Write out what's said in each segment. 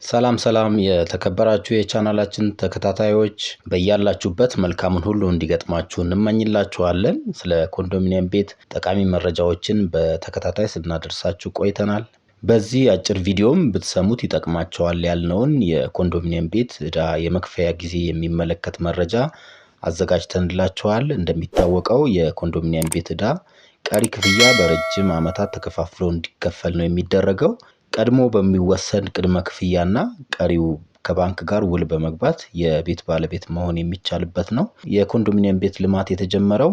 ሰላም ሰላም የተከበራችሁ የቻናላችን ተከታታዮች፣ በያላችሁበት መልካሙን ሁሉ እንዲገጥማችሁ እንመኝላችኋለን። ስለ ኮንዶሚኒየም ቤት ጠቃሚ መረጃዎችን በተከታታይ ስናደርሳችሁ ቆይተናል። በዚህ አጭር ቪዲዮም ብትሰሙት ይጠቅማቸዋል ያልነውን የኮንዶሚኒየም ቤት ዕዳ የመክፈያ ጊዜ የሚመለከት መረጃ አዘጋጅተንላችኋል። እንደሚታወቀው የኮንዶሚኒየም ቤት ዕዳ ቀሪ ክፍያ በረጅም ዓመታት ተከፋፍሎ እንዲከፈል ነው የሚደረገው። ቀድሞ በሚወሰን ቅድመ ክፍያና ቀሪው ከባንክ ጋር ውል በመግባት የቤት ባለቤት መሆን የሚቻልበት ነው። የኮንዶሚኒየም ቤት ልማት የተጀመረው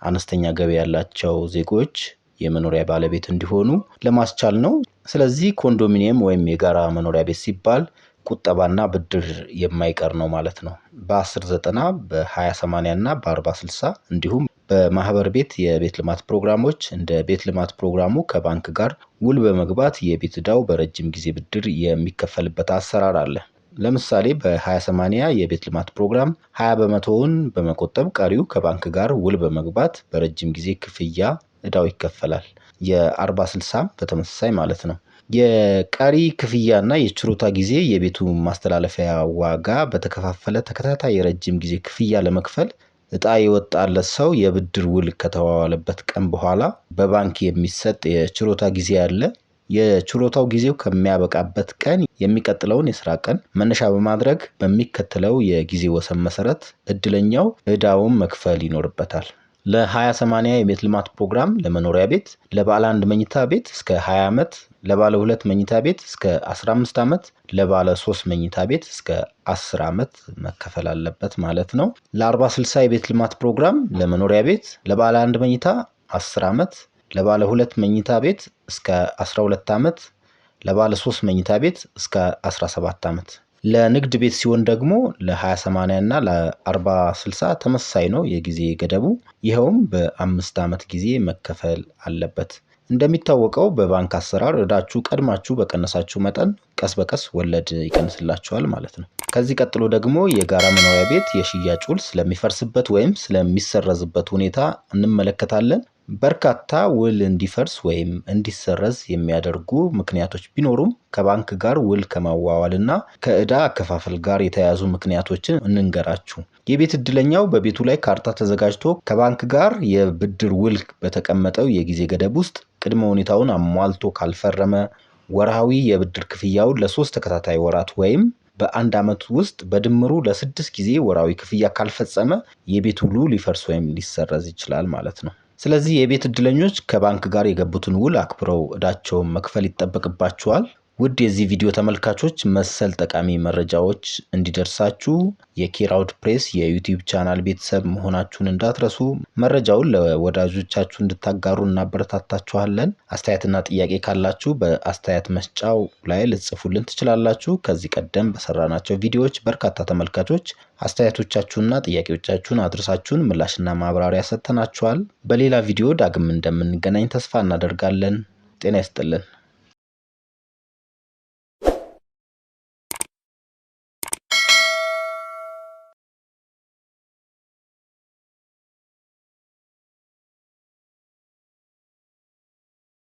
አነስተኛ ገቢ ያላቸው ዜጎች የመኖሪያ ባለቤት እንዲሆኑ ለማስቻል ነው። ስለዚህ ኮንዶሚኒየም ወይም የጋራ መኖሪያ ቤት ሲባል ቁጠባና ብድር የማይቀር ነው ማለት ነው። በ10/90፣ በ20/80 እና በ40/60 እንዲሁም በማህበር ቤት የቤት ልማት ፕሮግራሞች እንደ ቤት ልማት ፕሮግራሙ ከባንክ ጋር ውል በመግባት የቤት ዕዳው በረጅም ጊዜ ብድር የሚከፈልበት አሰራር አለ። ለምሳሌ በ20/80 የቤት ልማት ፕሮግራም 20 በመቶውን በመቆጠብ ቀሪው ከባንክ ጋር ውል በመግባት በረጅም ጊዜ ክፍያ ዕዳው ይከፈላል። የ40/60 በተመሳሳይ ማለት ነው። የቀሪ ክፍያና የችሮታ ጊዜ የቤቱ ማስተላለፊያ ዋጋ በተከፋፈለ ተከታታይ የረጅም ጊዜ ክፍያ ለመክፈል እጣ የወጣለት ሰው የብድር ውል ከተዋዋለበት ቀን በኋላ በባንክ የሚሰጥ የችሮታ ጊዜ አለ። የችሮታው ጊዜው ከሚያበቃበት ቀን የሚቀጥለውን የስራ ቀን መነሻ በማድረግ በሚከተለው የጊዜ ወሰን መሰረት እድለኛው ዕዳውን መክፈል ይኖርበታል። ለ20/80 የቤት ልማት ፕሮግራም ለመኖሪያ ቤት ለባለ አንድ መኝታ ቤት እስከ 20 ዓመት፣ ለባለ ሁለት መኝታ ቤት እስከ 15 ዓመት፣ ለባለ ሶስት መኝታ ቤት እስከ 10 ዓመት መከፈል አለበት ማለት ነው። ለ40/60 የቤት ልማት ፕሮግራም ለመኖሪያ ቤት ለባለ አንድ መኝታ 10 ዓመት፣ ለባለ ሁለት መኝታ ቤት እስከ 12 ዓመት፣ ለባለ ሶስት መኝታ ቤት እስከ 17 ዓመት። ለንግድ ቤት ሲሆን ደግሞ ለ20/80 እና ለ40/60 ተመሳሳይ ነው የጊዜ ገደቡ። ይኸውም በ5 ዓመት ጊዜ መከፈል አለበት። እንደሚታወቀው በባንክ አሰራር ዕዳችሁ ቀድማችሁ በቀነሳችሁ መጠን ቀስ በቀስ ወለድ ይቀንስላችኋል ማለት ነው። ከዚህ ቀጥሎ ደግሞ የጋራ መኖሪያ ቤት የሽያጭ ውል ስለሚፈርስበት ወይም ስለሚሰረዝበት ሁኔታ እንመለከታለን። በርካታ ውል እንዲፈርስ ወይም እንዲሰረዝ የሚያደርጉ ምክንያቶች ቢኖሩም ከባንክ ጋር ውል ከማዋዋልና ከዕዳ አከፋፈል ጋር የተያያዙ ምክንያቶችን እንንገራችሁ። የቤት ዕድለኛው በቤቱ ላይ ካርታ ተዘጋጅቶ ከባንክ ጋር የብድር ውል በተቀመጠው የጊዜ ገደብ ውስጥ ቅድመ ሁኔታውን አሟልቶ ካልፈረመ፣ ወርሃዊ የብድር ክፍያውን ለሶስት ተከታታይ ወራት ወይም በአንድ ዓመት ውስጥ በድምሩ ለ6 ጊዜ ወርሃዊ ክፍያ ካልፈጸመ የቤት ውሉ ሊፈርስ ወይም ሊሰረዝ ይችላል ማለት ነው። ስለዚህ የቤት ዕድለኞች ከባንክ ጋር የገቡትን ውል አክብረው ዕዳቸውን መክፈል ይጠበቅባቸዋል። ውድ የዚህ ቪዲዮ ተመልካቾች፣ መሰል ጠቃሚ መረጃዎች እንዲደርሳችሁ የኬራውድ ፕሬስ የዩቲዩብ ቻናል ቤተሰብ መሆናችሁን እንዳትረሱ። መረጃውን ለወዳጆቻችሁ እንድታጋሩ እናበረታታችኋለን። አስተያየትና ጥያቄ ካላችሁ በአስተያየት መስጫው ላይ ልትጽፉልን ትችላላችሁ። ከዚህ ቀደም በሰራናቸው ቪዲዮዎች በርካታ ተመልካቾች አስተያየቶቻችሁንና ጥያቄዎቻችሁን አድርሳችሁን ምላሽና ማብራሪያ ሰጥተናችኋል። በሌላ ቪዲዮ ዳግም እንደምንገናኝ ተስፋ እናደርጋለን። ጤና ይስጥልን።